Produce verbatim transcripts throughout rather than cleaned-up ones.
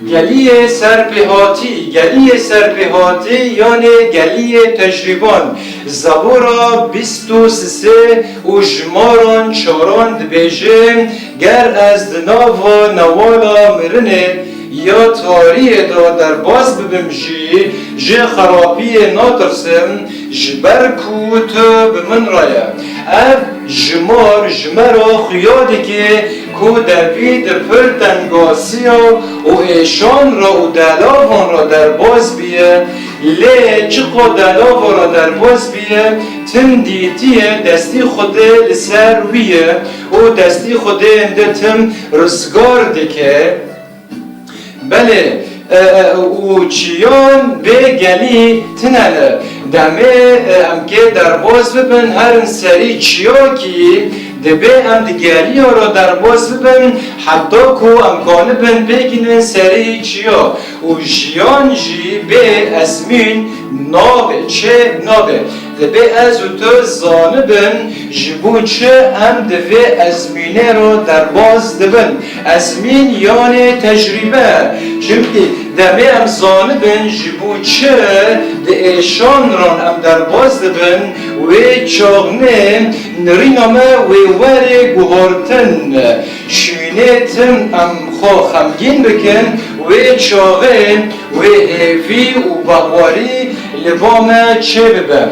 Geliyê serpêhatî, geliyê serpêhatî, yanê geliyê tecrîban. Zebûra bîst û sisê û jimaran çaran dibêje, ger ez di nava newala mirinê ya tariyê de derbas bibim jî, ji xerapiyê natirsim, ji ber ku tu bi min re ye. Ev jimar ji me re xuya dike ku devî di pir tengasiya û êşan re û delavan re derbas biye, lê çiqa delava re derbas biye, tim dîtiye destî Xwedê li ser wî ye û destî Xwedê hinde tim rizgar dike. Belê, e, e, û çiyan bê gelî tune ne. Demê, e, em kê derbas bibin, herin serî çiyakî, dibê em di geliya re derbas bibin, heta ku em kanibin bêginin serî çiya. Û jiyan jî bê ezmîn nabe, çê nabe. Dibê ez û tu zanibin, ji bo çi em di vê ezmînê re derbas dibin. Ezmîn yanê tecrîbe. Çimkî demê em zanibin, ji bo çi di êşan re em derbas dibin, wê çaxnê nirîna me wê were guhartin. Şûnê tim em xwe xemgîn bikin, wê çaxê wê hêvî û behwarî li ba me çê bibe.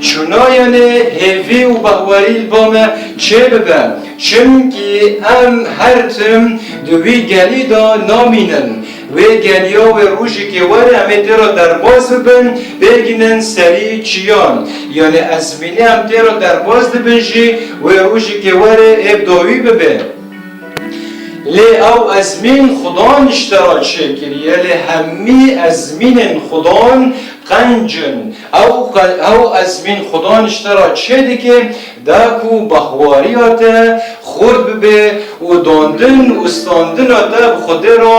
Çûna yanê hêvî û behwarî li ba me çê bibe. Çimkî em her tim di wî gelî de namînin. Wê geliya wê rojekê were em ê tê re derbas bibin, bêginin serî çiyan. Yanê ezmînê em tê re derbas dibin jî wê rojekê were ê bi dawî bibe. Lê ew ezmîn Xudan ji te re çêkiriye, lê hemî ezmînên Xudan qenc in. Ew qe-, ew ezmîn Xudan ji te re çêdike, da ku behwariya te xurt bibe û dandin û standina te bi Xwedê re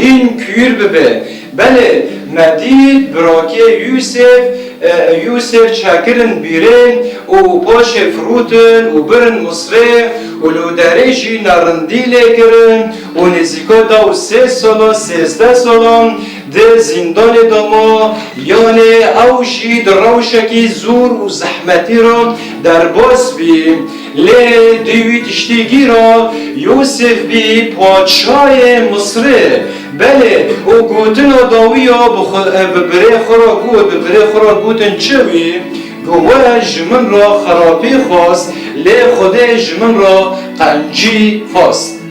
hîn kûr bibe. Belê, me dît birakê Yûsef, e, Yûsef çekirin bîrê û paşê firotin û birin Misrê û li derê jî nerindî lê kirin û nêzîka da û sê sala, sêzdeh salan di zîndanê de ma, yanê ew jî di rewşekî zor û zehmetî re derbas bî. Lê dê wî tiştî gîra Yûsif bî paşayê Misrê. Belê, û gotina dawî ya bi xwe, bi birê xwe re got, bi birê xwe re gotin çi wî? Got, we ji min re xerapî xwest, lê Xwedê ji min re qencî xwest.